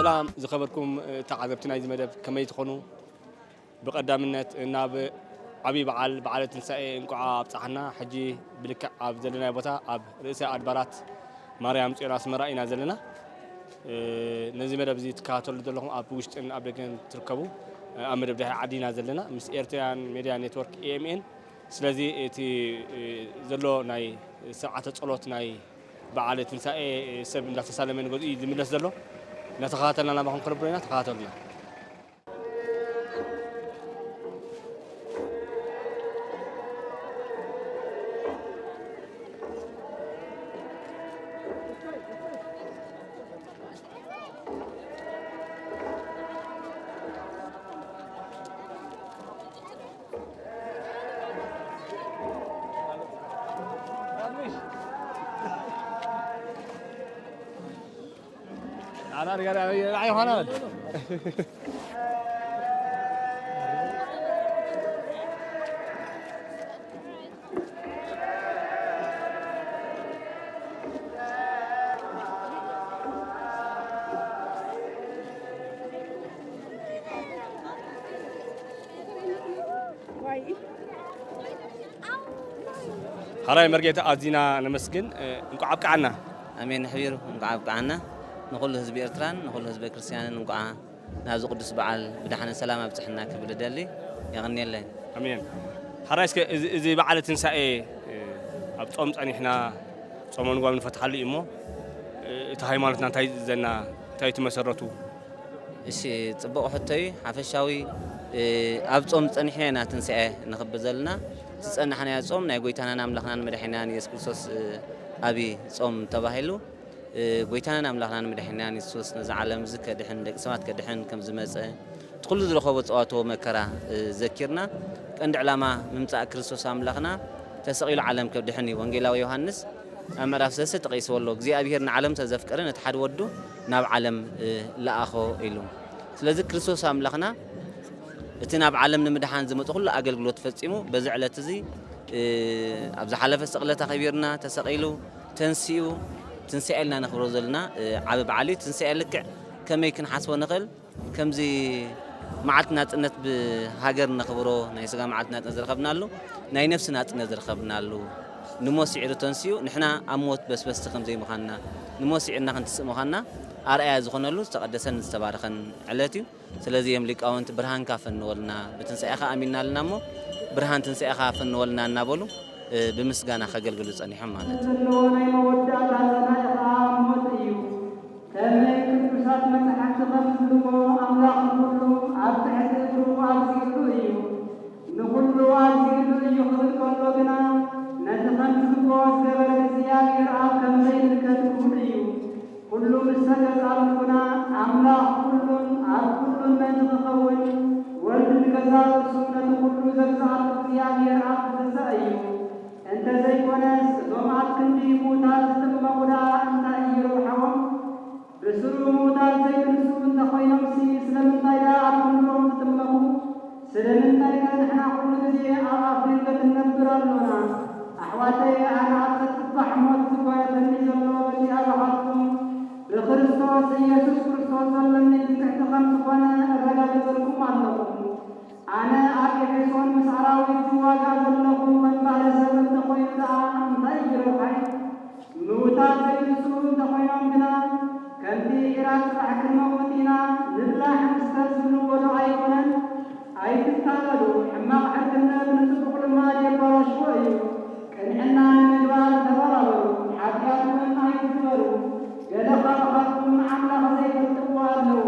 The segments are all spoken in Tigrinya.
ሰላም ዝኸበርኩም ተዓዘብቲ ናይዚ መደብ ከመይ ትኾኑ? ብቐዳምነት ናብ ዓብዪ በዓል፣ በዓለ ትንሳኤ እንቋዕ ኣብፀሓና። ሕጂ ብልክዕ ኣብ ዘለናዮ ቦታ ኣብ ርእሰ ኣድባራት ማርያም ጽዮን ኣስመራ ኢና ዘለና። ነዚ መደብ እዚ ትከታተሉ ዘለኹም ኣብ ውሽጥን ኣብ ደገን ትርከቡ፣ ኣብ መደብ ድሕሪ ዓዲ ኢና ዘለና ምስ ኤርትራውያን ሜድያ ኔትወርክ፣ ኤ ኤም ኤን። ስለዚ እቲ ዘሎ ናይ ስርዓተ ጸሎት ናይ በዓለ ትንሳኤ ሰብ እንዳተሳለመ ንገዝኡ እዩ ዝምለስ ዘሎ። እናተኸታተልና ናባኹም ከነብሮ ኢና፣ ተኸታተሉና። ሓራይ መርጌታ ኣዚና ነመስግን። እንቋዕ ኣብቅዓና። ኣሜን። ሕቢሩ እንቋዕ ኣብቅዓና። ንኹሉ ህዝቢ ኤርትራን ንኹሉ ህዝበ ክርስትያንን እንቋዕ ናብዚ ቅዱስ በዓል ብደሓነ ሰላም ኣብጽሕና ክብል እደሊ። የቐንየለይ። ኣሜን። ሓራይ እስከ እዚ፣ እዚ በዓለ ትንሳኤ፣ ኣብ ጾም ጸኒሕና፣ ጾመ ንጓም ንፈትሓሉ እዩ እሞ፣ እቲ ሃይማኖትና እንታይ ይእዘና? እንታይ እቲ መሰረቱ? እሺ፣ ጽቡቕ ሕቶ እዩ። ሓፈሻዊ፣ እ፣ ኣብ ጾም ጸኒሕና ኢና ትንሳኤ ነኽብር ዘለና። ዝጸናሕናዮ ጾም ናይ ጎይታናን ኣምላኽናን መድሓኒናን የሱስ ክርስቶስ፣ እ፣ ዓቢ ጾም ተባሂሉ፣ እ፣ ጎይታናን ኣምላኽናን መድሓኒናን የሱስ ነዛ ዓለም እዚ ከድሕን፣ ደቂ ሰባት ከድሕን ከም ዝመጸ፣ እቲ ኩሉ ዝረኸቦ ጸዋትዎ መከራ፣ እ፣ ዘኪርና፣ ቀንዲ ዕላማ ምምጻእ ክርስቶስ ኣምላኽና ተሰቒሉ ዓለም ከድሕን እዩ። ወንጌላዊ ዮሃንስ ኣብ ምዕራፍ ሰለስተ ተጠቒስዎ ኣሎ። እግዚኣብሄር ንዓለም እንተ ዘፍቀረ ነቲ ሓደ ወዱ ናብ ዓለም፣ እ፣ ለኣኾ ኢሉ። ስለዚ ክርስቶስ ኣምላኽና እቲ ናብ ዓለም ንምድሓን ዝመጽእ ኩሉ ኣገልግሎት ፈጺሙ በዚ ዕለት እዚ፣ እ፣ ኣብ ዝሓለፈ ስቕለት ኣኸቢርና፣ ተሰቒሉ፣ ተንሲኡ፣ ትንሳኤ ኢልና ነኽብሮ ዘለና፣ እ፣ ዓቢ በዓል እዩ። ትንሳኤ ልክዕ ከመይ ክንሓስቦ ንኽእል? ከምዚ መዓልቲ ናጽነት ብሃገር ነኽብሮ፣ ናይ ስጋ መዓልቲ ናጽነት ዝረኸብናሉ፣ ናይ ነፍሲ ናጽነት ዝረኸብናሉ፣ ንሞት ስዒሩ ተንሲኡ፣ ንሕና ኣብ ሞት በስበስቲ ከም ዘይምዃንና፣ ንሞት ስዒርና ክንትስእ ምዃንና ኣርኣያ ዝኾነሉ ዝተቐደሰን ዝተባረኸን ዕለት እዩ። ስለዚ እዮም ሊቃውንቲ፣ "ብርሃንካ ፈንወልና፣ ብትንሳኤኻ ኣሚንና ኣለና እሞ፣ ብርሃን ትንሳኤኻ ፈንወልና" እናበሉ፣ እ፣ ብምስጋና ከገልግሉ ጸኒሖም ማለት እዩ። ዘለዎ ናይ መወዳእታ ጸላኢ ኸኣ ሞት እዩ። ከመይ ቅዱሳት መጻሕፍቲ ከም ዝብልዎ፣ ኣምላኽ ንኹሉ ኣብ ትሕቲ እግሩ ኣብዚሕሉ እዩ፣ ንኹሉ ኣብዚሕሉ እዩ ክብል ከሎ ግና፣ ነቲ ከም ዝግብኦ ዝገበረ እግዚኣብሔር ኣብ ከም ዘይምልከት ክቡር እዩ። ኩሉ ምስ ተገዝኣሉ ግና፣ ኣምላኽ ኩሉን ኣብ ኩሉን ነቲ ክኸውን፣ ወልድ ንገዛእ ርእሱ ነቲ ኩሉ ዘግዝኣሉ እግዚኣብሔር ኣብ ክግዛእ እዩ። እንተ ዘይኮነስ፣ እቶም ኣብ ክንዲ ምዉታት ዝጥመቑ ደኣ እንታይ እዩ ረብሓኦም? ብስሩ ምዉታት ዘይትንስኡ እንተ ኾይኖምሲ፣ ስለምንታይ ደኣ ኣብ ክንድኦም ትጥመቑ? ስለምንታይ ከ ንሕና ኩሉ ግዜ ኣብ ኣፍ ድንገት እንነብር ኣሎና? ኣሕዋተየ፣ ኣነ ኣብ ዘጥፋሕ ሞት ዝጓየተኒ ዘሎ በቲ ኣባኻትኩም ብክርስቶስ ኢየሱስ ክርስቶስ ዘለኒ ትምክሕቲ ከም ዝኾነ እረጋግጸልኩም ኣለኹ። ኣነ ኣብ ኤፌሶን ምስ ኣራዊት ዝዋጋእ ዘለኹ ከም ባህሪ ሰብ እንተ ኾይኑ ደኣ እንታይ እዩ ረብሓይ? ምዉታት ዘይትንስኡ እንተ ኾይኖም ግና፣ ከምቲ ዒራ ጽባሕ ክንመውት ኢና፣ ንብላዕ ንስተ ዝብልዎ ዶ ኣይኮነን? ኣይትታለሉ፣ ሕማቕ ዕርክነት ንጽቡቕ ልማድ የበላሽዎ እዩ። ቅንዕና ንምግባር ተባባበሩ፣ ሓጢኣት እውን ኣይትግበሩ። ገለ ካብኻትኩም ንኣምላኽ ዘይፈልጥዎ ኣለዉ።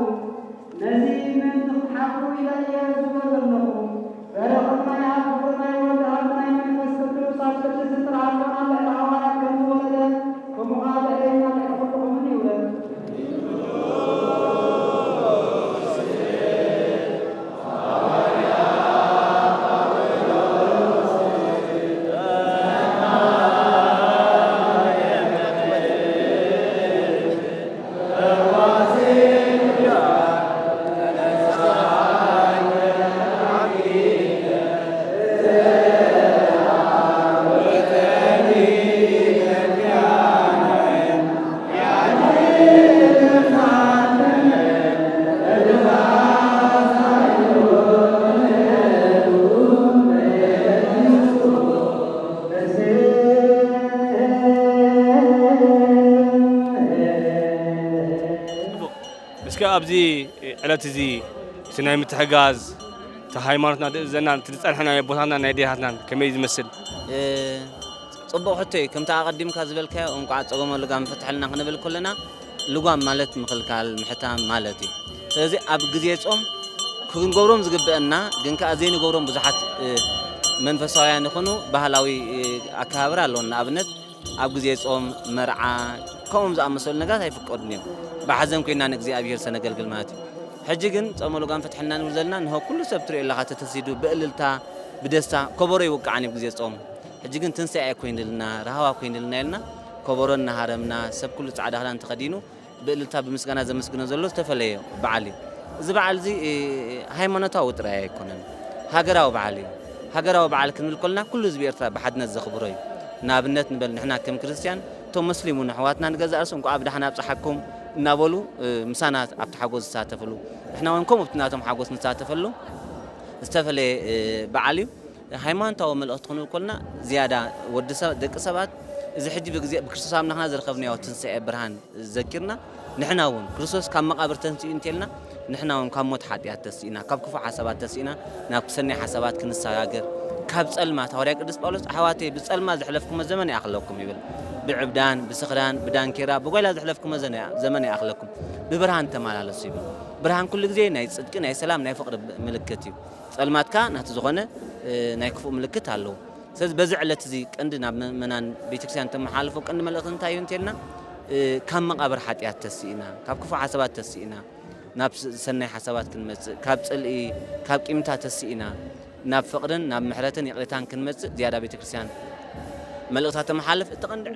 ነዚ ምእንቲ ክትሓፍሩ ኢለ እየ ዝብሎ ዘለኹ። በረኸት ናይ ኣብ፣ ፍቕሪ ናይ ወልድ፣ ሃብቲ ናይ መንፈስ ቅዱስ ኣብ ቅድስቲ ጽርዓት ሮማ ልዕሊ ሃዋርያት ከም ዝወረደ፣ ከምኡ ኸኣ ልዕሌና ልዕሊ ኩልኹምን ይውረድ። እስከ ኣብዚ ዕለት እዚ እቲ ናይ ምትሕጋዝ፣ እቲ ሃይማኖትና ዝእዘና፣ እቲ ዝጸንሐና ናይ ኣቦታትናን ናይ ኣዴታትናን ከመይ ዝመስል? እ፣ ጽቡቕ ሕቶ እዩ። ከምቲ ኣቐዲምካ ዝበልካዮ፣ እንቋዕ ጸገሞ ልጓም ፈትሐልና ክንብል ከለና፣ ልጓም ማለት ምኽልካል፣ ምሕታም ማለት እዩ። ስለዚ ኣብ ግዜ ጾም ክንገብሮም ዝግበአና፣ ግን ከኣ ዘይንገብሮም ብዙሓት፣ እ፣ መንፈሳውያን ይኹኑ ባህላዊ፣ እ፣ ኣከባብራ ኣለዎም። ንኣብነት ኣብ ግዜ ጾም፣ መርዓ፣ ከምኡም ዝኣመሰሉ ነገራት ኣይፍቀዱን እዮም። ብሓዘን ኮይና ንእግዚኣብሔር ሰነገልግል ማለት እዩ። ሕጂ ግን ጾመ ልጓም ፍትሐና ንብል ዘለና፣ እንሆ ኩሉ ሰብ ትሪኦ ኣለኻ ተተሲዱ ብእልልታ፣ ብደስታ፣ ከበሮ ይውቃዕን እዩ ኣብ ግዜ ጾም። ሕጂ ግን ትንሳኤ ኮይንልና፣ ራህዋ ኮይንልና ኢልና ከበሮ እናሃረምና፣ ሰብ ኩሉ ጻዕዳ ክዳን ተኸዲኑ ብእልልታ ብምስጋና ዘመስግኖ ዘሎ ዝተፈለየ በዓል እዩ። እዚ በዓል እዚ፣ እ፣ ሃይማኖታዊ ጥራይ ኣይኮነን፣ ሃገራዊ በዓል እዩ። ሃገራዊ በዓል ክንብል ከለና ኩሉ ህዝቢ ኤርትራ ብሓድነት ዘኽብሮ እዩ። ንኣብነት ንበል ንሕና ከም ክርስትያን እቶም መስሊም እውን ኣሕዋትና ንገዛእ ርእሱ እንቋዕ ብደሓን ኣብጽሓኩም እናበሉ፣ እ፣ ምሳና ኣብቲ ሓጎስ ዝሳተፍሉ፣ ንሕና እውን ከምኡ ኣብቲ ናቶም ሓጎስ ንሳተፈሉ ዝተፈለየ፣ እ፣ በዓል እዩ። ሃይማኖታዊ መልእኽቲ ክንብል ከለና ዝያዳ ወዲ ሰብ፣ ደቂ ሰባት እዚ ሕጂ ብግዜ ብክርስቶስ ኣምላኽና ዝረኸብናዮ ትንሳኤ ብርሃን ዘኪርና፣ ንሕና እውን ክርስቶስ ካብ መቓብር ተንሲኡ እንተልና፣ ንሕና እውን ካብ ሞት ሓጢኣት ተሲእና፣ ካብ ክፉእ ሓሳባት ተሲእና፣ ናብ ሰናይ ሓሳባት ክንሰጋገር፣ ካብ ጸልማት፣ ሃዋርያ ቅዱስ ጳውሎስ፣ "ኣሕዋተይ፣ ብጸልማት ዘሕለፍኩሞ ዘመን ይኣኽለኩም" ይብል። ብዕብዳን፣ ብስኽራን፣ ብዳንኬራ፣ ብጓይላ ዘሕለፍኩሞ ዘነ-፣ ዘመን ይኣኽለኩም። ብብርሃን ተመላለሱ ይብል። ብርሃን ኩሉ ግዜ ናይ ጽድቂ፣ ናይ ሰላም፣ ናይ ፍቕሪ ምልክት እዩ። ጸልማት ከኣ ናቲ ዝኾነ፣ እ፣ ናይ ክፉእ ምልክት ኣለዎ። ስለዚ በዚ ዕለት እዚ ቀንዲ ናብ ምእመናን ቤተክርስትያን ተመሓላልፎ ቀንዲ መልእኽቲ እንታይ እዩ እንተልና፣ እ፣ ካብ መቓብር ሓጢኣት ተሲእና፣ ካብ ክፉእ ሓሳባት ተሲእና፣ ናብ ስ-፣ ሰናይ ሓሳባት ክንመጽእ፣ ካብ ጽልኢ፣ ካብ ቂምታ ተሲእና፣ ናብ ፍቕርን ናብ ምሕረትን ይቕሬታን ክንመጽእ ዝያዳ ቤተክርስትያን መልእኽታ ተመሓልፍ። እቲ ቀንዲ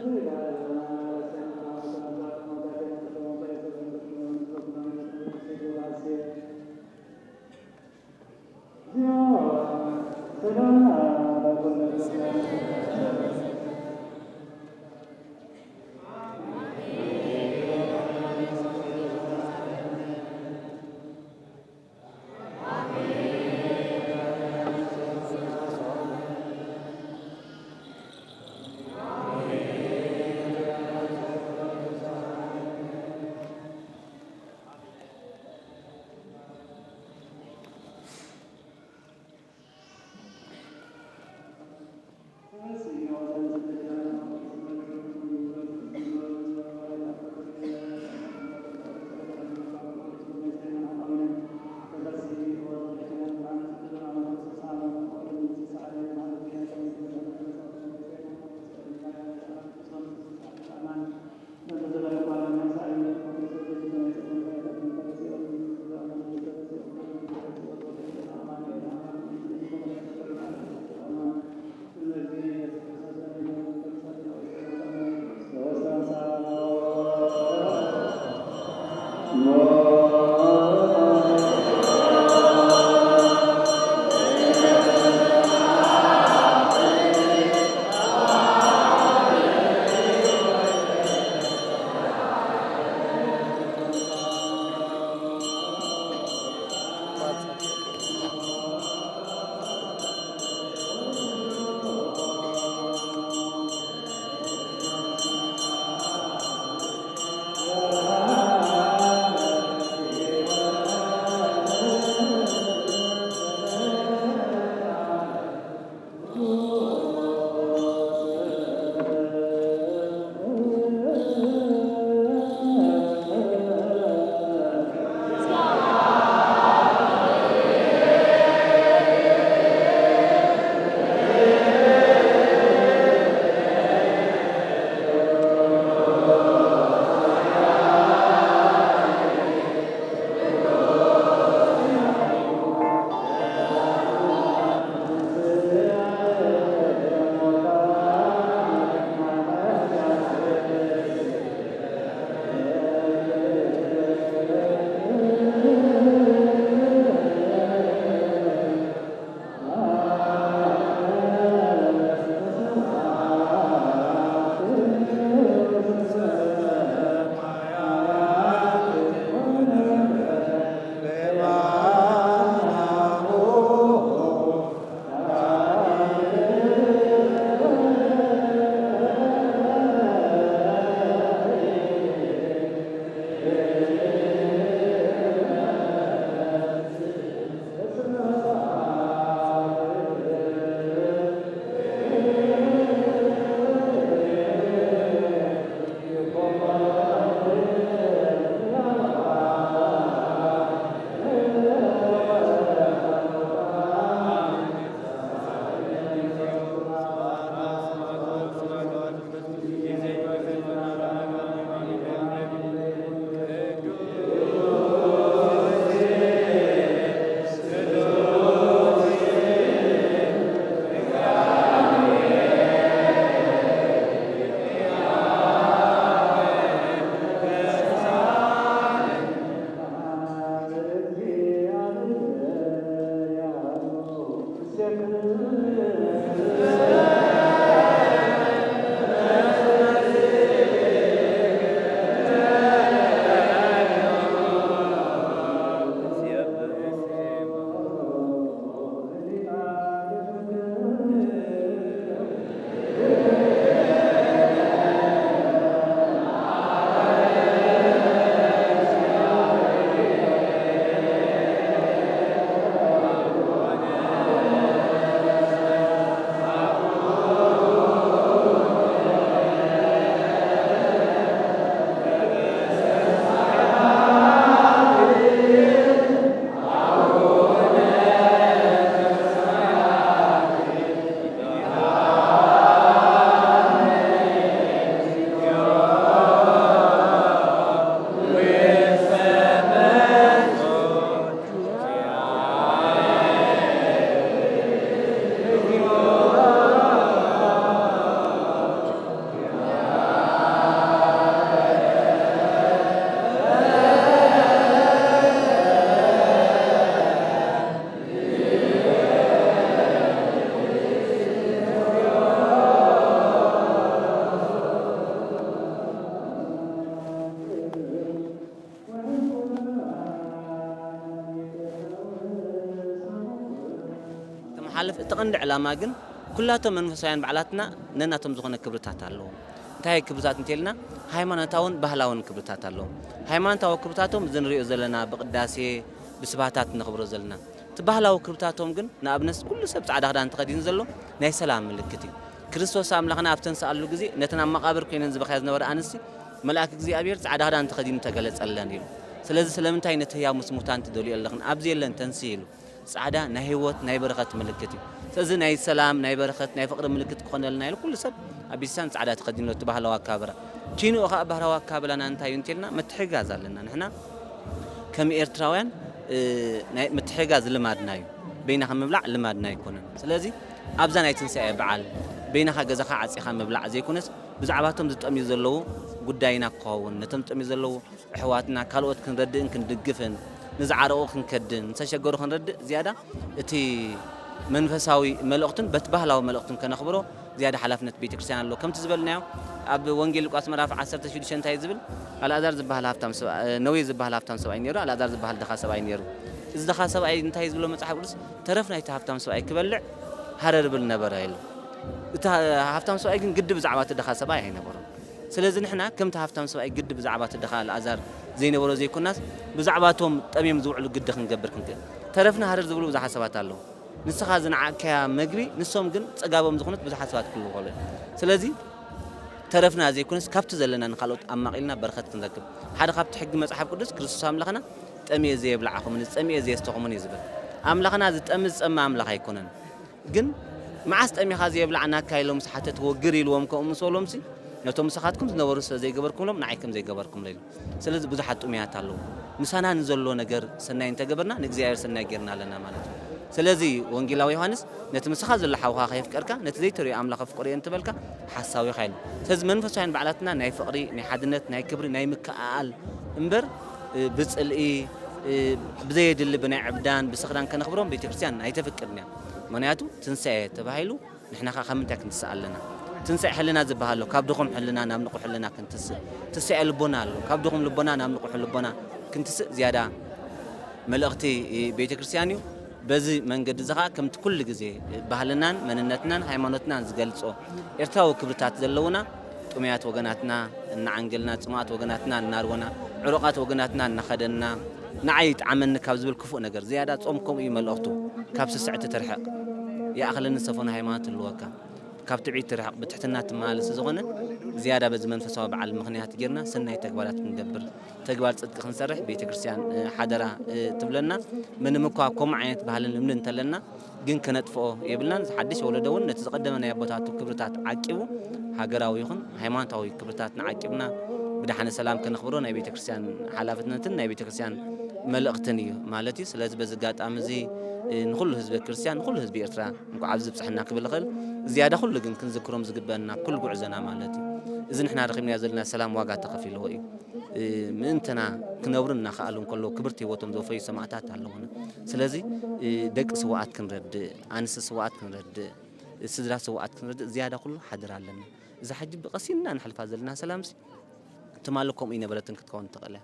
ዝሓልፍ እቲ ቀንዲ ዕላማ ግን ኩላቶም መንፈሳውያን በዓላትና ነናቶም ዝኾነ ክብርታት ኣለዎም። እንታይ ክብርታት እንተልና፣ ሃይማኖታውን ባህላውን ክብርታት ኣለዎም። ሃይማኖታዊ ክብርታቶም እዚ ንሪኦ ዘለና ብቅዳሴ ብስባታት ነኽብሮ ዘለና። እቲ ባህላዊ ክብርታቶም ግን ንኣብነት ኩሉ ሰብ ጻዕዳ ክዳን ተኸዲኑ ዘሎ ናይ ሰላም ምልክት እዩ። ክርስቶስ ኣምላኽና ኣብ ተንስኣሉ ግዜ ነተን ኣብ መቓብር ኮይነን ዝበኽያ ዝነበረ ኣንስቲ መልኣክ እግዚኣብሔር ጻዕዳ ክዳን ተኸዲኑ ተገለጸለን ኢሉ። ስለዚ ስለምንታይ ነቲ ህያው ምስ ሙታን ትደልዮ ኣለኽን? ኣብዚ የለን ተንስእ ኢሉ። ጻዕዳ ናይ ህይወት ናይ በረኸት ምልክት እዩ። ስለዚ ናይ ሰላም ናይ በረኸት ናይ ፍቕሪ ምልክት ክኾነልና ኢሉ ኩሉ ሰብ ኣብ ቤተክርስትያን ጻዕዳ ተኸዲኑ እቲ ባህላዊ ኣከባብራ። ኪንኡ ኸኣ ባህላዊ ኣከባብላና እንታይ እዩ እንተልና ምትሕጋዝ ኣለና። ንሕና ከም ኤርትራውያን እ፣ ናይ ምትሕጋዝ ልማድና እዩ። በይናኻ ምብላዕ ልማድና ኣይኮነን። ስለዚ ኣብዛ ናይ ትንሳኤ በዓል በይናኻ ገዛኻ ዓጺኻ ምብላዕ ዘይኮነስ ብዛዕባቶም ዝጠምዩ ዘለዉ ጉዳይና ክኸውን ነቶም ዝጠምዩ ዘለዉ ኣሕዋትና ካልኦት ክንረድእን ክንድግፍን ንዝዓረቑ ክንከድን ዝተሸገሩ ክንረድእ ዝያዳ እቲ መንፈሳዊ መልእኽቱን በቲ ባህላዊ መልእኽቱን ከነኽብሮ ዝያዳ ሓላፍነት ቤተ ክርስቲያን ኣሎ። ከምቲ ዝበልናዮ ኣብ ወንጌል ሉቃስ ምዕራፍ ዓሰርተ ሽዱሽተ እንታይ ዝብል ኣልኣዛር ዝበሃል ሃብታም ሰብኣይ ነዌ ዝበሃል ሃብታም ሰብኣይ ነይሩ፣ ኣልኣዛር ዝበሃል ድኻ ሰብኣይ ነይሩ። እዚ ድኻ ሰብኣይ እንታይ ዝብሎ መጽሓፍ ቅዱስ ተረፍ ናይቲ ሃብታም ሰብኣይ ክበልዕ ሃረር ብል ነበረ ኢሉ። እቲ ሃብታም ሰብኣይ ግን ግዲ ብዛዕባ እቲ ድኻ ሰብኣይ ኣይነበሮን። ስለዚ ንሕና ከምቲ ሃብታም ሰብኣይ ግዲ ብዛዕባ እቲ ድኻ ኣልኣዛር ዘይነበሮ ዘይኮናስ ብዛዕባ እቶም ጠምዮም ዝውዕሉ ግዲ ክንገብር ክንክእል። ተረፍና ሃረር ዝብሉ ብዙሓት ሰባት ኣለዉ። ንስኻ ዝነዓቅካያ መግቢ ንሶም ግን ጽጋቦም ዝኾነት ብዙሓት ሰባት ክህልዉ ይኽእሉ እዮም። ስለዚ ተረፍና ዘይኮነስ ካብቲ ዘለና ንኻልኦት ኣማቒልና በረኸት ክንረክብ። ሓደ ካብቲ ሕጊ መጽሓፍ ቅዱስ ክርስቶስ ኣምላኽና ጠምየ ዘየብላዕኹምን ዝጸምየ ዘየስተኹምን እዩ ዝብል። ኣምላኽና ዝጠሚ ዝጸሚ ኣምላኽ ኣይኮነን። ግን መዓስ ጠሚኻ ዘየብላዕናካ ኢሎም ምስ ሓተትዎ ግር ኢልዎም ከምኡ ምስ በሎምሲ ነቶም ምሳኻትኩም ዝነበሩ ስለ ዘይገበርኩምሎም ንዓይ ከም ዘይገበርኩምለ ኢሉ። ስለዚ ብዙሓት ጥሙያት ኣለዉ። ምሳና ንዘሎ ነገር ሰናይ እንተገበርና ንእግዚኣብሔር ሰናይ ጌርና ኣለና ማለት እዩ። ስለዚ ወንጌላዊ ዮሃንስ ነቲ ምሳኻ ዘሎ ሓውኻ ከየፍቀርካ ነቲ ዘይተርእዮ ኣምላኽ ኣፍቅሮ እየ እንትበልካ ሓሳዊኻ ኢሉ። ስለዚ መንፈሳውያን በዓላትና ናይ ፍቕሪ፣ ናይ ሓድነት፣ ናይ ክብሪ፣ ናይ ምክእኣል እምበር እ፣ ብጽልኢ እ፣ ብዘየድሊ ብናይ ዕብዳን ብስኽራን ከነኽብሮም ቤተክርስትያን ኣይተፍቅድን እያ። ምኽንያቱ ትንሳኤ ተባሂሉ ንሕና ኸዓ ካብ ምንታይ ክንትስእ ኣለና? ትንሳኤ ሕልና ዝበሃል ኣሎ። ካብ ድኹም ሕልና ናብ ንቑሕ ሕልና ክንትስእ። ትንሳኤ ልቦና ኣሎ። ካብ ድኹም ልቦና ናብ ንቑሕ ልቦና ክንትስእ ዝያዳ መልእኽቲ ቤተ ክርስቲያን እዩ። በዚ መንገዲ እዚ ኸዓ ከምቲ ኩሉ ግዜ ባህልናን መንነትናን ሃይማኖትናን ዝገልጾ ኤርትራዊ ክብርታት ዘለውና ጥሙያት ወገናትና እናዓንገልና፣ ጽሙኣት ወገናትና እናርወና፣ ዕሩቓት ወገናትና እናኸደንና፣ ንዓይ ይጥዓመኒ ካብ ዝብል ክፉእ ነገር ዝያዳ ጾም ከምኡ እዩ መልእኽቱ። ካብ ስስዕቲ ትርሕቕ። ይኣኽለኒ ሰፈኑ ሃይማኖት ህልወካ። ካብ ትዕቢት ትርሕቕ፣ ብትሕትና ትመላለስ ዝኾነ ዝያዳ በዚ መንፈሳዊ በዓል ምኽንያት ጌርና ሰናይ ተግባራት ክንገብር፣ ተግባር ጽድቂ ክንሰርሕ ቤተ ክርስቲያን፣ እ፣ ሓደራ፣ እ፣ ትብለና። ምንም እኳ ከምኡ ዓይነት ባህልን ልምድን እንተለና፣ ግን ከነጥፍኦ የብልናን። እዚ ሓድሽ ወለዶ እውን ነቲ ዝቐደመ ናይ ኣቦታቱ ክብርታት ዓቂቡ፣ ሃገራዊ ይኹን ሃይማኖታዊ ክብርታትና ዓቂብና ብደሓነ ሰላም ከነኽብሮ ናይ ቤተ ክርስቲያን ሓላፍነትን ናይ ቤተ ክርስቲያን መልእኽትን እዩ ማለት እዩ። ስለዚ በዚ ኣጋጣሚ እዚ፣ እ፣ ንኹሉ ህዝበ ክርስቲያን፣ ንኹሉ ህዝቢ ኤርትራ እንኳዕ ኣብዚ ብጽሐና ክብል እኽእል። ዝያዳ ኩሉ ግን ክንዝክሮም ዝግበአና ኩሉ ጉዕዞና ማለት እዩ። እዚ ንሕና ረኺብናዮ ዘለና ሰላም ዋጋ ተኸፊልዎ እዩ። እ፣ ምእንተና ክነብሩ እናኸኣሉ እንከለዉ ክብርቲ ህይወቶም ዘወፈዩ ሰማእታት ኣለዉና። ስለዚ፣ እ፣ ደቂ ስውኣት ክንረድእ፣ ኣንስቲ ስውኣት ክንረድእ፣ ስድራ ስውኣት ክንረድእ ዝያዳ ኩሉ ሓደራ ኣለና። እዛ ሕጂ ብቐሲንና ንሕልፋ ዘለና ሰላምሲ ትማሊ ከምኡ ይነበረትን ክትከውን ትኽእል እያ።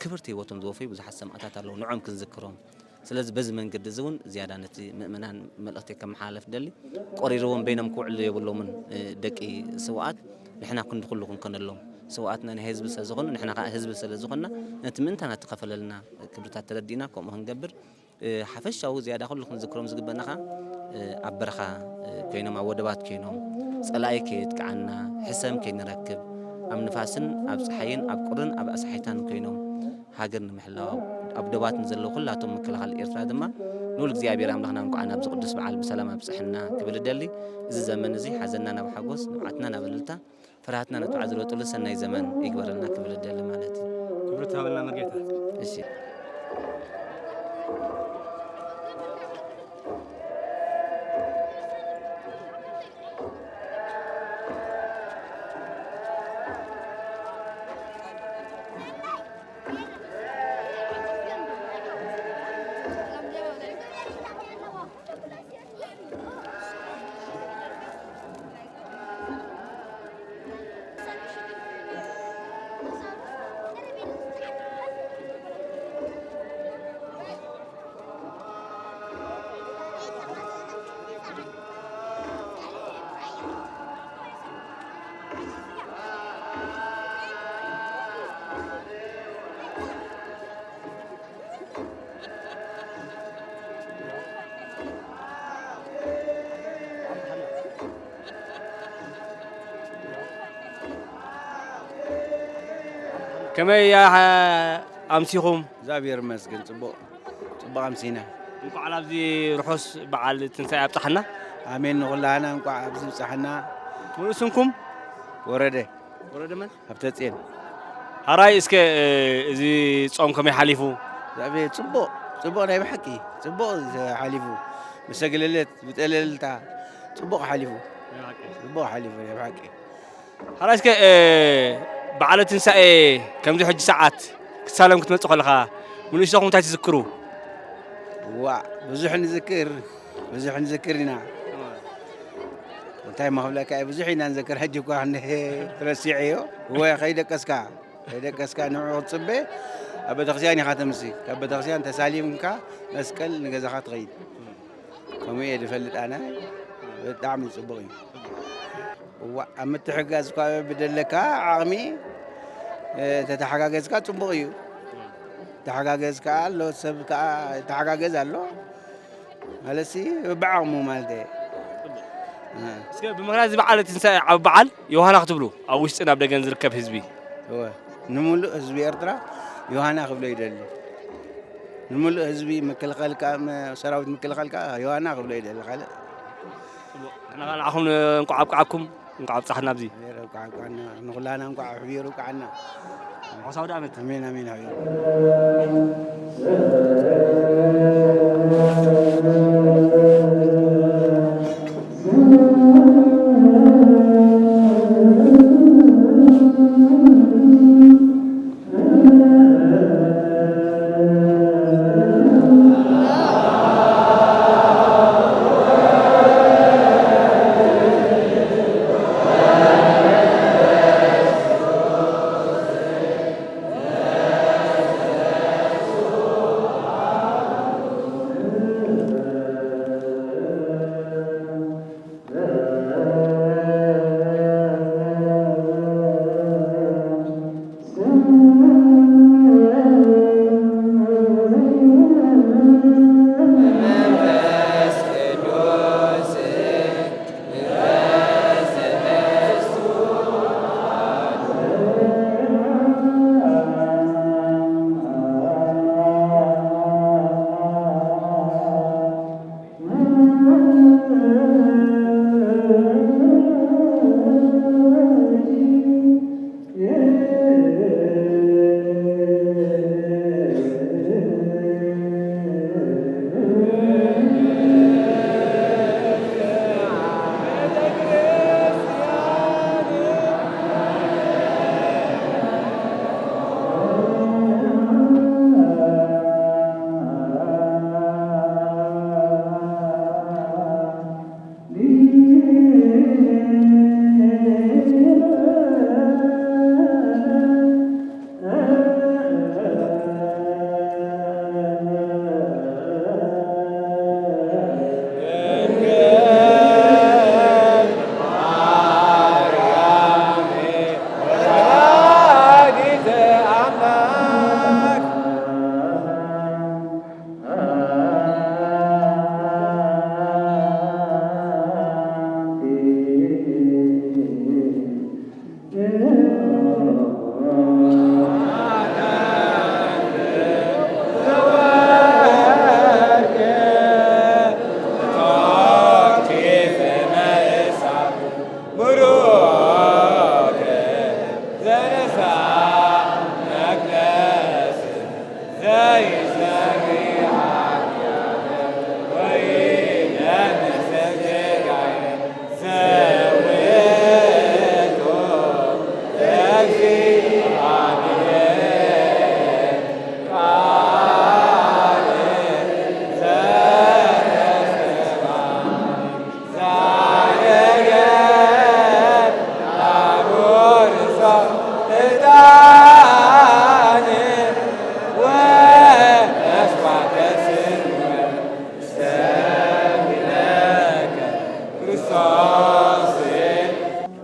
ክብርቲ ህይወቶም ዝወፈዩ ብዙሓት ሰማእታት ኣለዉ፣ ንዖም ክንዝክሮም። ስለዚ በዚ መንገዲ እዚ እውን ዝያዳ ነቲ ምእመናን መልእኽቲ ከመሓላልፍ ደሊ፣ ቆሪርዎም በይኖም ክውዕሉ የብሎምን፣ እ፣ ደቂ ስውኣት። ንሕና ክንዲ ኩሉ ክንኮነሎም። ስውኣትና ናይ ህዝቢ ስለ ዝኾኑ፣ ንሕና ከኣ ህዝቢ ስለ ዝኾንና፣ ነቲ ምእንታና እተኸፈለልና ክብርታት ተረዲእና ከምኡ ክንገብር፣ እ፣ ሓፈሻዊ ዝያዳ ኩሉ ክንዝክሮም ዝግበና ከኣ፣ እ፣ ኣብ በረኻ፣ እ፣ ኮይኖም፣ ኣብ ወደባት ኮይኖም፣ ጸላኢ ከየጥቅዓና፣ ሕሰም ከይንረክብ፣ ኣብ ንፋስን ኣብ ጸሓይን ኣብ ቁርን ኣብ ኣስሓይታን ኮይኖም ሃገር ንምሕላው ኣብ ዶባት ንዘለዉ ኩላቶም ምክልኻል ኤርትራ ድማ ንሉል እግዚኣብሔር ኣምላኽና እንኳዕ ናብዚ ቅዱስ በዓል ብሰላም ኣብጽሐና ክብል እደሊ። እዚ ዘመን እዚ ሓዘንና ናብ ሓጎስ፣ ንብዓትና ናብ እልልታ፣ ፍርሃትና ነቲ በዓል ዝለወጠሉ ሰናይ ዘመን ይግበረልና ክብል እደሊ ማለት እዩ። ክብሪ ተሃበልና መርጌታ። እሺ። ከመይ ኣምሲኹም? እግዚኣብሔር ይመስገን፣ ጽቡቕ፣ ጽቡቕ ኣምሲና። እንኳዕ ኣብዚ ርሑስ በዓል ትንሳኤ ኣብጽሓና። ኣሜን፣ ንኹላህና እንኳዕ ኣብዚ ብጽሓና። ሙሉእ ስምኩም? ወረደ። ወረደ መን? ሃብተጽዮን። ሓራይ እስከ፣ እዚ ጾም ከመይ ሓሊፉ? እግዚኣብሔር ጽቡቕ፣ ጽቡቕ ናይ ብሓቂ፣ ጽቡቕ ሓሊፉ። ብሰግለለት፣ ብጠለልታ፣ ጽቡቕ ሓሊፉ። ናይ ብሓቂ። ጽቡቕ ሓሊፉ ናይ ብሓቂ። ሓራይ እስከ፣ በዓለ ትንሳኤ ከምዚ ሕጂ ሰዓት ክትሳለም ክትመጽእ ከለኻ፣ ንእሽቶኹም እንታይ ትዝክሩ? ዋእ፣ ብዙሕ ንዝክር፣ ብዙሕ ንዝክር ኢና። እንታይ መኽብለካ እየ፣ ብዙሕ ኢና ንዘክር። ሕጂ እኳ እንሄ ረሲዐዮ። እወ፣ ከይደቀስካ፣ ከይደቀስካ ንዕኡ ክትጽበ፣ ኣብ ቤተክርስትያን ኢኻ ተምሲ። ካብ ቤተክርስትያን ተሳሊምካ መስቀል ንገዛኻ ትኸይድ። ከምኡ እየ ዝፈልጥ ኣነ። ብጣዕሚ ጽቡቕ እዩ። እዋ፣ ኣብ ምትሕግጋዝ እኳ ብደለካ ዓቕሚ፣ እ፣ ተተሓጋገዝካ ጽቡቕ እዩ። ተሓጋገዝ ከኣ ኣሎ፣ ሰብ ከኣ ይተሓጋገዝ ኣሎ። ማለትሲ፣ በብዓቕሙ ማለት እየ። ጽቡቕ። እ። እስከ ብምኽንያት እዚ በዓል ትንሳኤ ዓቢ በዓል ዮሃና ክትብሉ ኣብ ውሽጥን ኣብ ደገን ዝርከብ ህዝቢ? እወ፣ ንምሉእ ህዝቢ ኤርትራ ዮሃና ክብሎ ይደሊ። ንምሉእ ህዝቢ ምክልኻል ከኣ፣ መ-፣ ሰራዊት ምክልኻል ከኣ ዮሃና ክብሎ ይደሊ። ካልእ ጽቡቕ። ንሕና ከኣ ንዓኹም እንቋዕ ኣብቅዓኩም፣ እንቋዕ ኣብጻሕና ኣብዚ። ኣሕቢሩ ኣብቅዓና፣ ንኹላና እንቋዕ ኣሕቢሩ ኣብቅዓና። ርሑስ ኣውደ ዓመት። ኣሜን፣ ኣሜን፣ ሓቢሩ።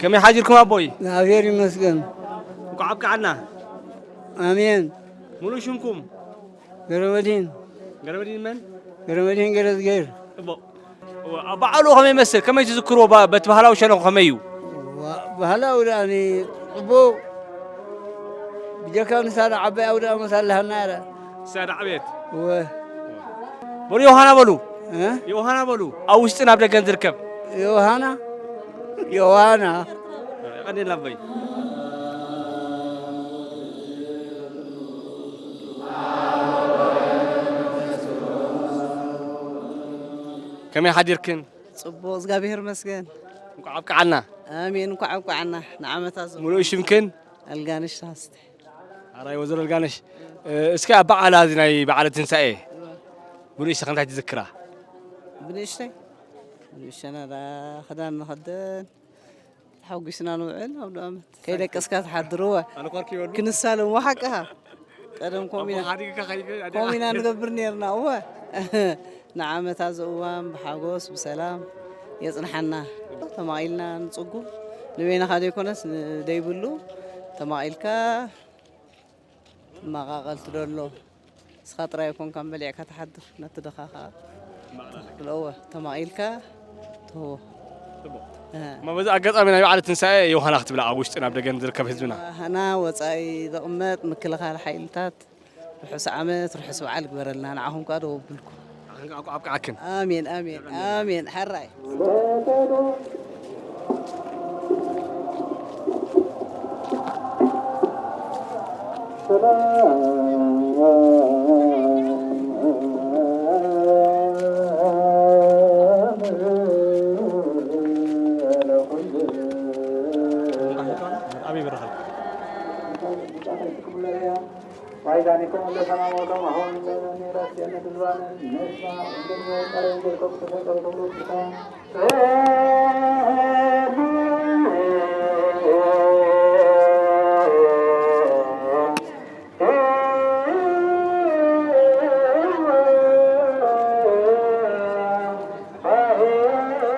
ከመይ ሓዲርኩም ኣቦይ? እግዚኣብሔር ይመስገን። እንኳዕ ኣብቅዓና። ኣሜን። ሙሉእ ሽምኩም? ገረመድህን። ገረመድህን መን? ገረመድህን ገረዝገር። ጽቡቕ። ኣብ በዓሉ ከመይ ይመስል? ከመይ ትዝክርዎ? ባ-፣ በቲ ባህላዊ ሸነኹ ከመይ እዩ? ዋ-፣ ባህላዊ ደኣኒ ጽቡቕ። ጀካ ንሳ ንዓባይ ኣውደ ኣመት ኣለሃና ረ ንሳ ንዓበየት። ወ በሉ ዮሃና በሉ። እ? ዮሃና በሉ። ኣብ ውሽጥን ኣብ ደገን ዝርከብ። ዮሃና፣ ዮሃና። ቀንዴል ኣቦይ። ከመይ ሓዲርክን? ጽቡቕ፣ እግዚኣብሔር ይመስገን። እንኳዕ ኣብቅዓና። ኣሜን፣ እንኳዕ ኣብቅዓና ንዓመታ ዞ። ሙሉእ ሽምክን? ኣልጋነሽ ተኸስተ። ኣራይ ወይዘሮ ኣልጋነሽ፣ እ፣ እስኪ ኣብ በዓል፣ እዚ ናይ በዓለ ትንሳኤ እወ። ብንእሽተኺ እንታይ ትዝክራ? ብንእሽተይ? ብንእሽተና ዳ ክዳን ንኸደን፣ ተሓጒስና ንውዕል፣ ኣብ ዓመት። ከይደቀስካ ትሓድር፣ እወ። ኣነ ኳርክ ይበሉ። ክንሳለም፣ እወ፣ ሓቅኻ። ቀደም ከምኡ ኢና፣ ኣቦ ሓዲግካ ከይከ-፣ ኣደ-፣ ከምኡ ኢና ንገብር ነርና፣ እወ። ንዓመታ ዝእዋም ብሓጎስ ብሰላም የጽንሓና። ተማቒልና ንጽጉም፣ ንበይንኻ ዘይኮነስ ንደይብሉ ተማቒልካ መቓቐልቲ ደሎ። ንስኻ ጥራይ ኣይኮንካን በሊዕካ ትሓድር፣ ነቲ ድኻ ኸኣ ትኽፍሎ። እወ፣ ተማቒልካ ትህቦ። ጽቡቕ። እህ። እሞ በዚ ኣጋጣሚ ናይ በዓል ትንሳኤ ዮሃና ክትብላ ኣብ ውሽጥን ኣብ ደገን ዝርከብ ህዝብና? ዮሃና ወጻኢ ዝቕመጥ ምክልኻል ሓይልታት ርሑስ ዓመት፣ ርሑስ በዓል ግበረልና። ንዓኹም ከኣ ደው ኣብልኩም። ኣንቃ-፣ ኣንቃ-፣ ኣብቅዓክን። ኣሜን፣ ኣሜን፣ ኣሜን። ሕራይ። ኣበይ በረኻ?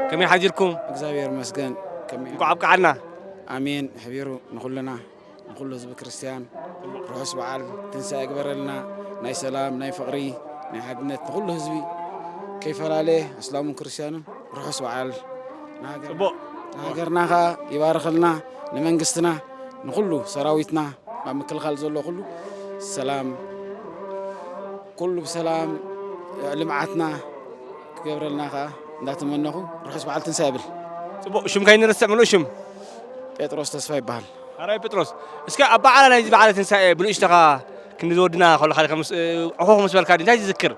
ከመይ ሓዲርኩም? እግዚኣብሔር ይመስገን። ከመይ? እንኳዕ ኣብቅዓና። ኣሜን። ሕቢሩ ንኹልና፣ ንኹሉ ህዝቢ ክርስትያን ርሑስ በዓል ትንሳኤ ግበረልና። ናይ ሰላም፣ ናይ ፍቕሪ፣ ናይ ሓድነት ንኹሉ ህዝቢ ከይፈላለየ ኣስላሙን ክርስትያኑን ርሑስ በዓል። ንሃገር-፣ ጽቡቕ። ንሃገርና ኸኣ ይባርኸልና፣ ንመንግስትና፣ ንኹሉ ሰራዊትና፣ ኣብ ምክልኻል ዘሎ ኩሉ ሰላም፣ ኩሉ ብሰላም ልምዓትና ክገብረልና ከኣ እንዳተመነኹ ርሑስ በዓል ትንሳኤ እብል። ጽቡቕ፣ ሽምካ ኣይንርስዕ፣ ምሉእ ሽም? ጴጥሮስ ተስፋ ይበሃል። ኣራይ ጴጥሮስ፣ እስከ ኣብ በዓላ ናይዚ በዓለ ትንሳኤ ብንእሽተኻ ክንዲ ዝወድና ከሎ፣ ሓደ ከም ስ-፣ ዕኹኽ ምስ በልካ እንታይ ትዝክር?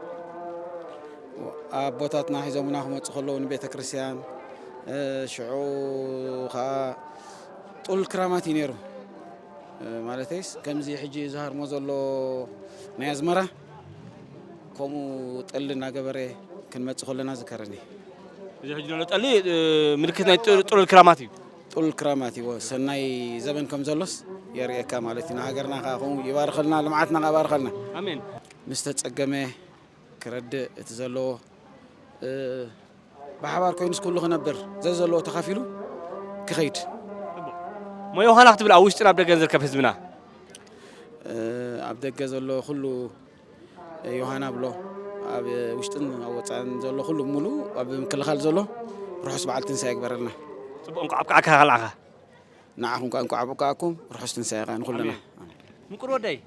ኣቦታትና ሒዞምና ክመጹ ከለዉ ንቤተ ክርስቲያን፣ እ፣ ሽዑ ከኣ ጥሉል ክራማት እዩ ነይሩ። እ፣ ማለተይስ ከምዚ ሕጂ ዝሃርሞ ዘሎ ናይ ኣዝመራ፣ ከምኡ ጠሊ እናገበረ ክንመጽእ ከለና ዝከረኒ። እዚ ሕጂ ዘሎ ጠሊ፣ እ፣ ምልክት ናይ ጥሉ-፣ ጥሉል ክራማት እዩ። ጥሉል ክራማት እዩ። ሰናይ ዘበን ከም ዘሎስ የርእየካ ማለት እዩ። ንሃገርና ከኣ ከምኡ ይባርኸልና፣ ልምዓትና ከኣ ይባርኸልና። ኣሜን። ምስ ተጸገመ ክረድእ፣ እቲ ዘለዎ፣ እ፣ ብሓባር ኮይኑስ ኩሉ ክነብር፣ ዘዘለዎ ተኻፊሉ ክኸይድ። ጽቡቕ። እሞ ዮሃና ክትብል ኣብ ውሽጥን ኣብ ደገን ዝርከብ ህዝብና? እ፣ ኣብ ደገ ዘሎ ኩሉ ዮሃና ብሎ፣ ኣብ ውሽጥን ኣብ ወጻእን ዘሎ ኩሉ ሙሉ ኣብ ምክልኻል ዘሎ ርሑስ በዓል ትንሳኤ ይግበረልና። ጽቡቕ፣ እንቋዕ ኣብቅዓካ ካልዓኻ። ንዓኹም ከኣ እንቋዕ ኣብቅዓኩም፣ ርሑስ ትንሳኤ ከኣ ንኹልና። ኣሜን። ኣሜን። ምቁር ወደይ፣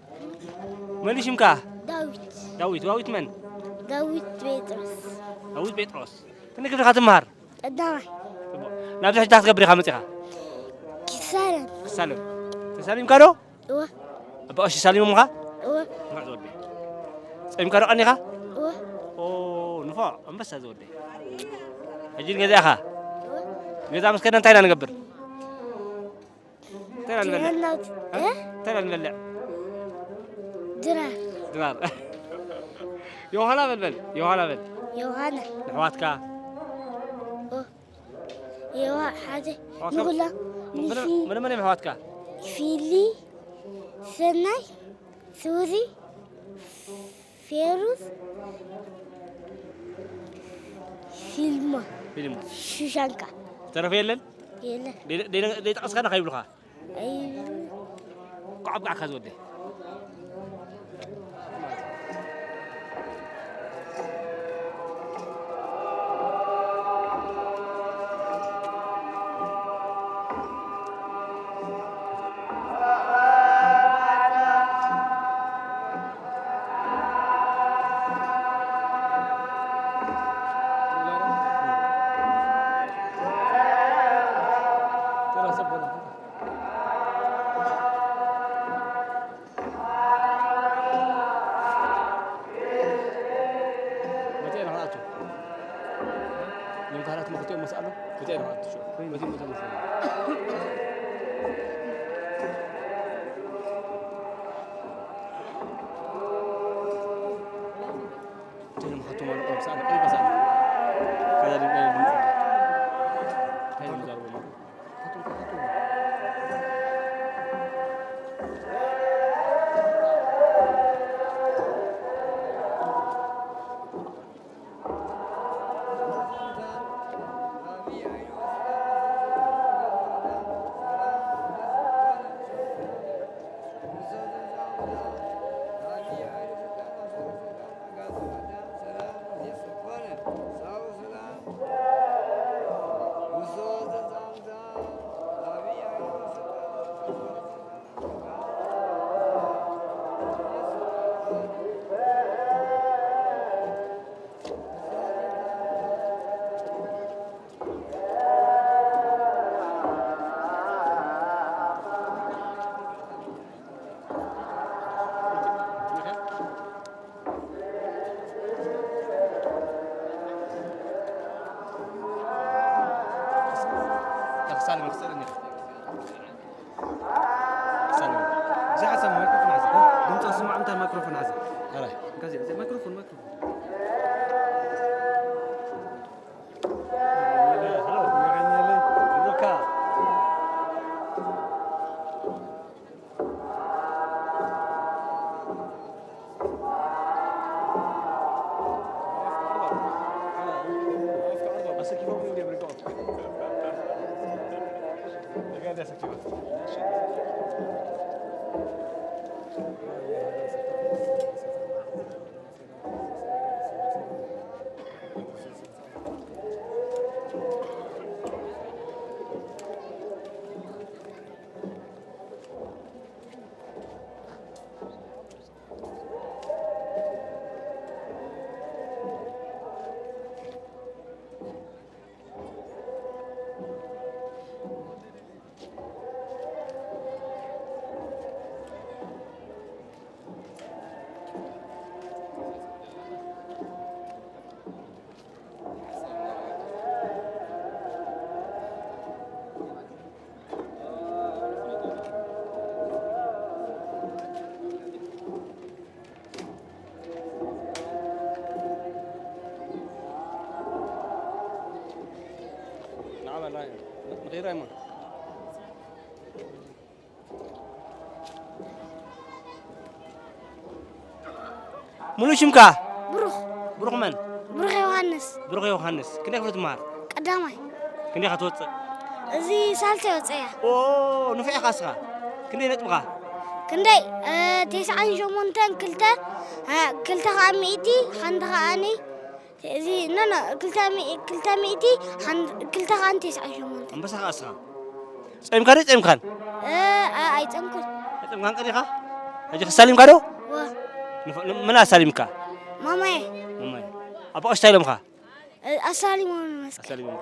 መን እዩ ሽምካ? ዳዊት። ዳዊት፣ ዳዊት መን? ዳዊት ጴጥሮስ። ዳዊት ጴጥሮስ። ክንደይ ክፍሊ ኢኻ ትመሃር? ቀዳማይ። ጽቡቕ። ናብዚ ሕጂ እንታይ ክትገብር ኢኻ መጺኻ? ክሳለም። ክሳለም። ተሳሊምካ ዶ? እወ። ኣባ ቀሺ ሳሊሞምኻ? እወ። ንፉዕ ዝወደይ። ጸሚካ ዶ ቀኒኻ? እወ። ኦ፣ ንፉዕ፣ ኣንበሳ ዝወደይ። ሕጂ ገዛ ኢኻ? እወ። ገዛ ምስ ከድና እንታይ ኢና ንገብር? እንታይ ኢና ንበልዕ? ድራር ናውት-፣ እ? እ? እንታይ ኢና ንበልዕ? ድራር። ድራር። ዮሃና በል በል፣ ዮሃና በል። ዮሃና። ንኣሕዋትካ? ኦ። የዋ ሓደ ኣሕዋትካ ንኹላ መነ-፣ ንፊ-፣ መነ-፣ መነ እዮም ኣሕዋትካ? ፊሊ፣ ሰናይ፣ ሱዚ፣ ፌሩዝ፣ ፊልማ፣ ፊልማ። ሹሻንካ። ዝተረፈ የለን? የለን። ደይ-፣ ደይ-፣ ደይጠቐስካና ከይብሉኻ? ኣይ። ቋዕ ቋዕ ካዝ ወደይ። مسألة؟ بتعرف عن الشغل. بس المسألة مسألة. تاني محطومة لقوم سألة. أي بسألة؟ كذلك أي بسألة. هاي المجال والله. እዚ ሓሳብ ማይክሮፎን ሓዘ። ድምፂ ስማዕ፣ እንታይ ማይክሮፎን ሓዘ? ኣራይ። ከዚ፣ እዚ ማይክሮፎን፣ ማይክሮፎን። نعم، لا، نغير أيمن. ሙሉእ ሽምካ? ብሩኽ። ብሩኽ መን? ብሩኽ ዮሃንስ። ብሩኽ ዮሃንስ። ክንደይ ክፍሊ ትመሃር? ቀዳማይ። ክንደይ ኢኻ ትወጽእ? እዚ ሳልሳይ ወጽእ እያ። ኦ፣ ንፉዕ ኢኻ እስኻ። ክንደይ ነጥብኻ? ክንደይ? እ፣ ተስዓን ሸሞንተን ክልተ፣ እ፣ ክልተ ኸዓ ሚእቲ፣ ሓንቲ ኸዓኒ እዚ፣ ኖ፣ ኖ፣ ክልተ ሚእ-፣ ክልተ ሚእቲ፣ ሓን-፣ ክልተ ኸዓ ተስዓን ሸሞንተን። ኣንበሳ ኸዓ እስኻ። ጸሚካ ዶ ጸሚካን? እ፣ ኣ-፣ ኣይጸምኩን። ኣይጸምካን ቀኒኻ? ሕጂ ክሳሊምካ ዶ? ወ። ንፍ-፣ ን-፣ መን ኣሳሊምካ? ማማየ። ማማየ። ኣቦ ቀሺ እንታይ ኢሎምኻ? እ፣ ኣሳሊሞም ይመስገን። ኣሳሊሞም።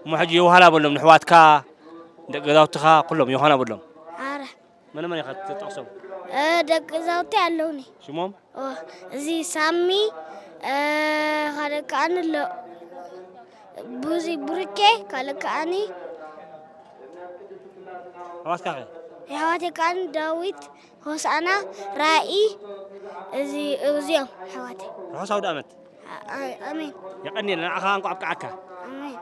እሞ ሕጂ ዮሃና በሎም፣ ንሕዋትካ፣ ደቂ ገዛውትኻ፣ ኩሎም ዮሃና በሎም። ኣረ። መን መን ኢኻ ትጠቕሶም? እ፣ ደቂ ገዛውተይ ኣለውኒ። ሽሞም? ኦ፣ እዚ ሳሚ፣ እ፣ ካልእ ከኣኒ ኣሎ። ቡዚ፣ ብሩኬ፣ ካልእ ከኣኒ። ኣሕዋትካ ኸ? የሕዋተይ ከኣኒ ዳዊት፣ ሆሳዕና፣ ራኢ፣ እዚ፣ እዚኦም ኣሕዋተይ። ርሑስ ኣውደ ኣመት። ኣ-፣ ኣ-፣ ኣሜን። የቐንየልና፣ ንዓኻ እንኳዕ ኣብቅዓካ። ኣሜን።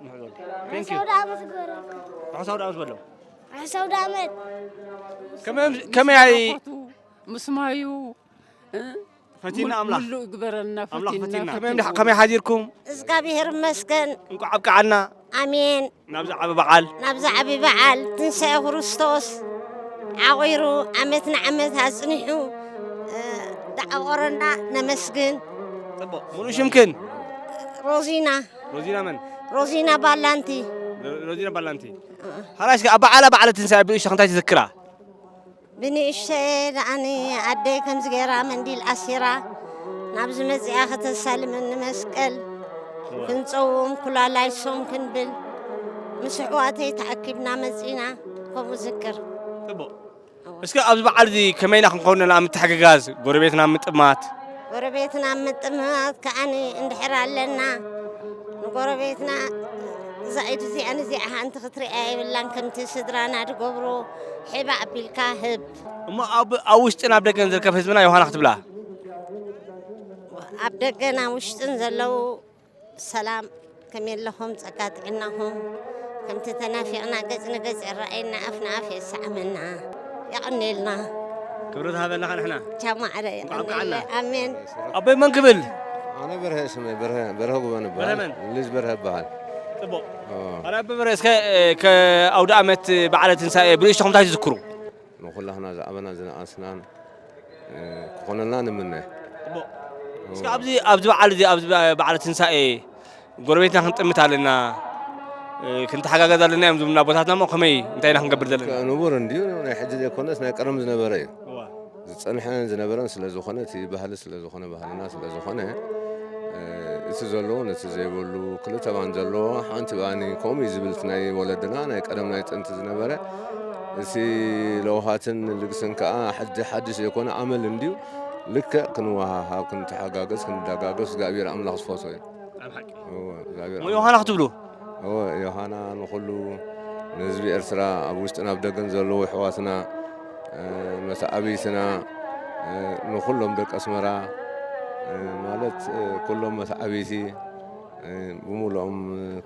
ንዕወት። Thank you። ርሑስ ኣውደ ኣመት ይግበረልካ። ርሑስ ኣውደ ኣመት በሎም። ርሑስ ኣውደ ኣመት። ከመይ፣ ከመይ ኣይ- ምስ ማዩ፣ እ? ፈቲና ኣምላኽ። ምሉእ ይግበረልና፣ ኣምላኽ ፈቲና፣ ፈቲና። ከመይ እንዳ-፣ ከመይ ሓዲርኩም? እግዚኣብሔር ይመስገን። እንኳዕ ኣብቅዓና። ኣሜን። ናብዚ ዓቢ በዓል። ናብዚ ዓቢ በዓል ትንሳኤ ክርስቶስ ዓቒሩ ዓመት ንዓመት ኣጽኒሑ፣ እ፣ ደዓቖረና ነመስግን። ጽቡቕ። ሙሉእ ሽምክን? ሮዚና። ሮዚና መን? ሮዚና ባላንቲ። ሮ-፣ ሮዚና ባላንቲ። እ። ሓራይ እስከ ኣብ በዓላ በዓለ ትንሳኤ ብእሽቶ እንታይ ትዝክራ? ብንእሽተይ ደኣኒ ኣደይ ከምዚ ገይራ መንዲል ኣሲራ ናብዚ መጺኣ ከተሳልመኒ መስቀል ክንጸውም ኩላላይ ሶም ክንብል ምስ ኣሕዋተይ ተኣኪብና መጺና ከምኡ ዝክር። ጽቡቕ። እስከ ኣብዚ በዓል እዚ ከመይና ክንከውን ኣብ ምትሕግጋዝ፣ ጎረቤትና ምጥማት? ጎረቤትና ምጥማት ከኣኒ እንድሕር ኣለና ጎረቤትና እዛ ኢድ እዚኣን እዚኣ ሓንቲ ክትሪኣ የብላን። ከምቲ ስድራና ዝገብሩ ሒባ ኣቢልካ ህብ። እሞ ኣብ ኣብ ውሽጥን ኣብ ደገን ዝርከብ ህዝብና ዮሃና ክትብላ? ኣብ ደገና ውሽጥን ዘለዉ ሰላም ከመይ ኣለኹም? ጸጋ ጥዕናኹም? ከምቲ ተናፊቕና ገጽ ንገጽ ይረኣየና፣ ኣፍ ንኣፍ የሰዓመና። የቐንየልና። ክብሪ ዝሃበና ንሕና። ቻው ማዕረ እንኳዕ ኣብቅዓና። የቐንየልና። ኣሜን። ኣቦይ መን ክብል? ኣነ በርሀ ስመይ፣ በርሀ፣ በርሀ ጉበን በርሀ ይበሃል። መን? ልጅ በርሀ ይበሃል። ጽቡቕ። ኦ። ኣረ ኣቦይ በርሀ፣ እስከ፣ እ፣ ከ-፣ ኣውደ ኣመት በዓለ ትንሳኤ ብንእሽቶኹም እንታይ ትዝክሩ? ንኹላህና ዝኣበናን ዝነኣስናን፣ እ፣ ክኾነልና ንምነ። ጽቡቕ። ኦ። እስከ ኣብዚ፣ ኣብዚ በዓል እዚ፣ ኣብዚ በ-፣ በዓለ ትንሳኤ ጎረቤትና ክንጥምት ኣለና፣ እ፣ ክንተሓጋገዝ ኣለና እዮም ዝብሉና ኣቦታትና። እሞ ከመይ፣ እንታይ ኢና ክንገብር ዘለና? ንቡር እንድዩ፣ ናይ ሕጂ ዘይኮነስ ናይ ቀደም ዝነበረ እዩ። እዋ። ዝጸንሐን ዝነበረን ስለ ዝኾነ፣ እቲ ባህሊ ስለ ዝኾነ፣ ባህልና ስለ ዝኾነ፣ እ፣ እቲ ዘለዎ ነቲ ዘይብሉ፣ ክልተ ባን ዘለዎ ሓንቲ ባኒ፣ ከምኡ እዩ ዝብል እቲ ናይ ወለድና፣ ናይ ቀደም ናይ ጥንቲ ዝነበረ። እቲ ለውሃትን ልግስን ከኣ ሕጂ ሓድሽ ዘይኮነ ኣመል እንድዩ። ልክዕ ክንወሃሃብ፣ ክንተሓጋገዝ፣ ክንደጋገፍ እግዚኣብሔር ኣምላኽ ዝፈትዎ እዩ። ኣብ ሓቂ። እወ፣ እግዚኣብሔር እሞ ኣምላኽ። ዮሃና ክትብሉ? እወ፣ ዮሃና ንኹሉ ንህዝቢ ኤርትራ ኣብ ውሽጥን ኣብ ደገን ዘለዉ ኣሕዋትና፣ እ፣ መተዓብይትና፣ እ፣ ንኹሎም ደቂ ኣስመራ፣ እ፣ ማለት፣ እ፣ ኩሎም መተዓብይቲ፣ እ፣ ብምሉኦም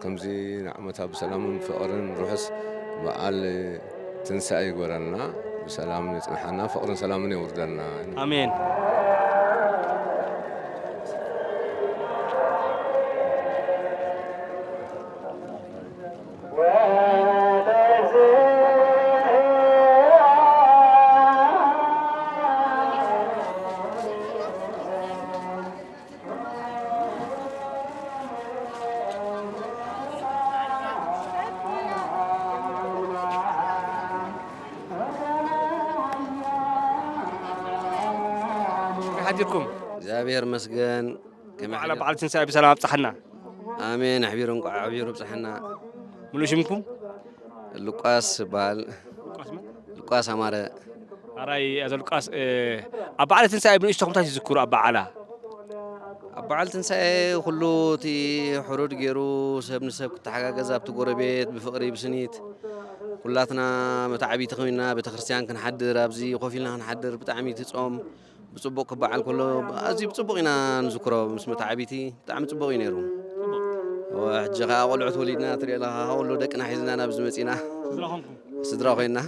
ከምዚ ንዓመታ ብሰላምን ፍቕርን ርሑስ በዓል ትንሳኤ ይግበረልና። ብሰላም የጽንሓና፣ ፍቕርን ሰላምን የውርደልና። ኣሜን። ከመይ ሓዲርኩም? እግዚኣብሔር ይመስገን። ከመይ በዓል፣ ሓዲርኩም? በዓል ትንሳኤ ብሰላም ኣብጽሓና። ኣሜን። ኣሕቢሩ እንቋዕ ኣሕቢሩ ኣብጽሓና። ሙሉእ ሽምኩም? ሉቃስ ይበሃል። ሉቃስ መን? ሉቃስ ኣማረ። ኣራይ፣ ኣቶ ሉቃስ፣ እ፣ ኣብ በዓለ ትንሳኤ ብንእሽቶኹም እንታይ ትዝክሩ ኣብ በዓላ? ኣብ በዓል ትንሳኤ ኩሉ እቲ ሕሩድ ገይሩ ሰብ ንሰብ ክተሓጋገዝ ኣብቲ ጎረቤት ብፍቕሪ ብስኒት ኩላትና መተዓቢቲ ኮይንና ቤተክርስትያን ክንሓድር ኣብዚ ኮፍ ኢልና ክንሓድር ብጣዕሚ እቲ ጾም ብጽቡቕ ክበዓል ከሎ ኣዝዩ ብጽቡቕ ኢና ንዝክሮ ምስ መተዓቢቲ ብጣዕሚ ጽቡቕ እዩ ነይሩ። እወ፣ ሕጂ ኸኣ ቆልዑት ወሊድና ትሪኦ ኣለኻ፣ ኩሉ ደቅና ሒዝና ናብዚ መጺና። ስድራ ኾንኩም? ስድራ ኮይና።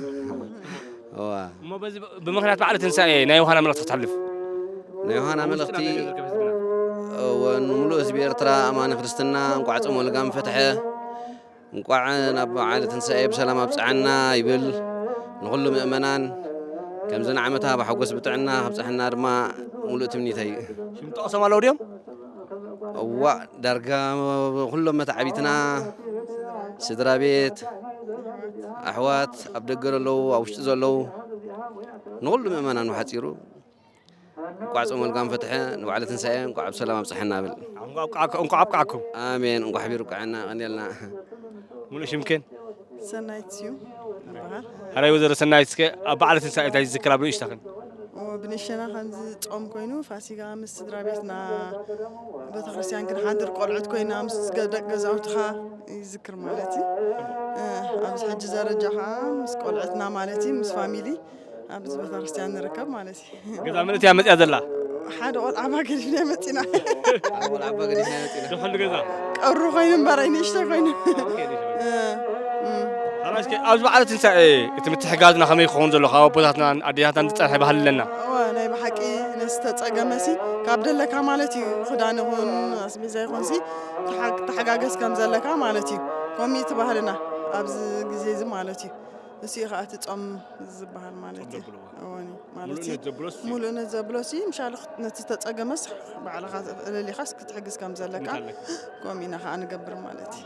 እዋ። እሞ በዚ ብ-፣ ብምኽንያት በዓል ትንሳኤ ናይ ዮሃና መልእኽቲ ክትሕልፍ? ናይ ዮሃና ኣብ ውሽጥና መልእኽቲ፣ ዘሎ ዝርከብ ህዝብና። እወ፣ ንምሉእ ህዝቢ ኤርትራ ኣማኒ ክርስትና እንቋዕ ጾመ ልጋም ፈትሐ፣ እንቋዕ ናብ በዓል ትንሳኤ ብሰላም ኣብጽዓና ይብል። ንኹሉ ምእመናን ከምዚ ንዓመታ ብሓጎስ ብጥዕና ከብጽሐና ድማ ምሉእ ትምኒተይ እዩ። ሽም ጠቕሶም ኣለዉ ድዮም? እዋእ፣ ዳርጋ ኩሎም መተዓቢትና፣ ስድራ ቤት፣ ኣሕዋት፣ ኣብ ደገ ዘለዉ፣ ኣብ ውሽጢ ዘለዉ፣ ንኹሉ ምእመናን ብሓጺሩ፣ እንቋዕ ጾመ ልጋም ፈትሐ፣ ንበዓለ ትንሳኤ እንቋዕ ብሰላም ኣብጽሐና እብል። እንቋዕ ኣብቅዓኩም፣ እንቋዕ ኣብቅዓኩም። ኣሜን፣ እንቋዕ ኣሕቢሩ ኣብቅዓና፣ የቐንየልና። ሙሉእ ሽምክን? ሰናይት ስዩም ይበሃል። ሕራይ ወይዘሮ ሰናይት፣ እስከ ኣብ በዓለ ትንሳኤ እንታይ ዝዝክር ኣብ ንእሽተኽን? እዎ፣ ብንእሽተና ከምዚ ጾም ኮይኑ ፋሲካ ምስ ስድራ ቤትና ቤተክርስትያን ክንሓድር ቆልዑት ኮይና ምስ ገ-፣ ደቂ ገዛውትኻ ይዝክር ማለት እዩ። እ፣ ኣብዚ ሕጂ ደረጃ ኸዓ ምስ ቆልዕትና ማለት እዩ፣ ምስ ፋሚሊ ኣብዚ ቤተክርስትያን ንርከብ ማለት እዩ። ገዛ ምልእቲ እያ መጽያ ዘላ? ሓደ ቆልዓ ኣባ ገዲፍና መጺና። ሓደ ቆልዓ ኣባ ገዲፍና መጺና። ዶ ኩሉ ገዛ? ቀሩ ኮይኑ እምበር፣ ኣይ ንእሽተይ ኮይኑ። ኦኬ፣ ንእሽተይ ኮይኑ። እ፣ እ። ሓራይ እስከ ኣብዚ በዓል ትንሳኤ እቲ ምትሕጋዝና ከመይ ክኸውን ዘሎ ካብ ኣቦታትናን ኣዴታትናን ዝጸንሐ ባህሊ ኣለና? እወ፣ ናይ ብሓቂ ነዚ ተጸገመሲ ካብ ደለካ ማለት እዩ፣ ክዳን ይኹን ኣስቤዛ ይኹንሲ ተሓ-፣ ተሓጋገዝ ከም ዘለካ ማለት እዩ። ከምኡ እዩ እቲ ባህልና ኣብዚ ግዜ እዚ ማለት እዩ። እሱ እዩ ኸዓ እቲ ጾም ዝበሃል ማለት ጾም እዩ። ዘብልዎ። እወኒ፣ ማለት ሙሉእነት እዩ። ዘብሎሲ? ሙሉእነት ዘብሎሲ፣ ምሻሉ ክት-፣ ነቲ ተጸገመስ ባዕልኻ እለሊኻስ ክትሕግዝ ከም ዘለካ፣ ክሕግዝ ኣለካ። ከምኡ ኢና ኸዓ ንገብር ማለት እዩ።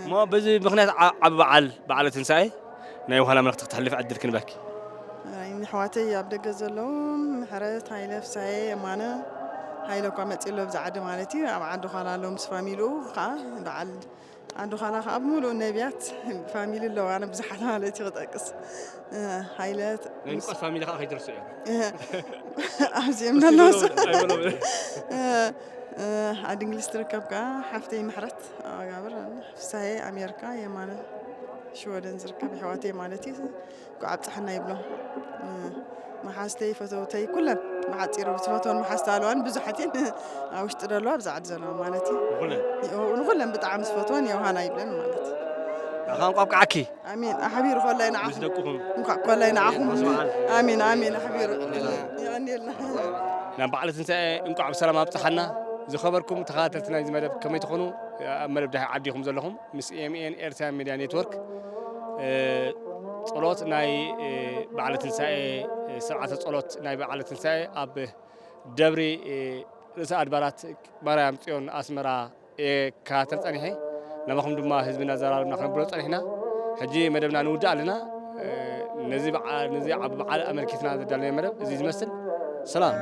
እሞ በዚ ምኽንያት ዓ-፣ ዓቢ በዓል፣ በዓለ ትንሳኤ ናይ ዮሃና መልእኽቲ ክተሕልፍ ዕድል ክንበኪ። ኣይ፣ ንኣሕዋተይ ኣብ ደገ ዘለዉ፣ ምሕረት፣ ሃይለ፣ ፍሳየ፣ የማነ፣ ሃይለ እኳ መጺኡ ኣሎ፣ ኣብዚ ዓዲ ማለት እዩ። ኣብ ዓዲ ዃላ ኣሎ ምስ ፋሚሊኡ ኸዓ በዓል ዓዲ ዃላ ኸዓ ብምሉእ ነቢያት ፋሚሊ ኣለዋ፣ ኣነ ብዙሓት ማለት እዩ ክጠቅስ። እ፣ ሃይለ ናይ ሉቃስ ፋሚሊ ኸዓ ከይትርስዑ እዮም። እ፣ ኣብዚኦም እስቲ ዘለዉ በሎም፣ እንታይ በሎም? እ፣ ዓዲ እንግሊዝ ትርከብ ከዓ ሓፍተይ ምሕረት ኣጋብር፣ ፍሳሄ ኣሜሪካ፣ የማነ ሽወደን ዝርከብ ኣሕዋተይ ማለት እዩ። እንኳዕ ኣብፀሐና ይብሎም። መሓዝተይ፣ ፈተውተይ፣ ኩለን ብሓፂሩ ዝፈትወን መሓዝቲ ኣለዋን ብዙሓት እየን። ኣብ ውሽጢ ዘለዋ፣ ብዛ ዓዲ ዘለዋ ማለት እዩ። ንኹለን ብጣዕሚ ዝፈትወን የውሃና ይብለን ማለት እዩ። ኣኻን ቋብቃዓኪ ኣሜን። ኣሕቢሩ ኮላይ ንዓኹም፣ ምስ ደቅኹም እንኳዕ ኮላይ ንዓኹም። ሮስ በዓል። ኣሜን ኣሜን። ኣሕቢሩ የቐንየልና። ናብ በዓለ ትንሳኤ እንቋዕ ብሰላም ኣብፀሓና። ዝኸበርኩም ተኸታተልቲ ናይዚ መደብ ከመይ ትኾኑ? ኣብ መደብ ዳሕይ ዓዲ ኢኹም ዘለኹም ምስ ኤምኤን ኤርትራ ሚድያ ኔትወርክ። ጸሎት ናይ በዓለ ትንሳኤ፣ ስርዓተ ጸሎት ናይ በዓለ ትንሳኤ ኣብ ደብሪ ርእሰ ኣድባራት ማርያም ጽዮን ኣስመራ እየ ክከታተል ጸኒሐ። ናባኹም ድማ ህዝቢ እናዘራረብና ከነብሎ ጸኒሕና። ሕጂ መደብና ንውድእ ኣለና። ነዚ በዓ- ነዚ ዓቢ በዓል ኣመልኪትና ዘዳለናዮ መደብ እዚ ዝመስል። ሰላም።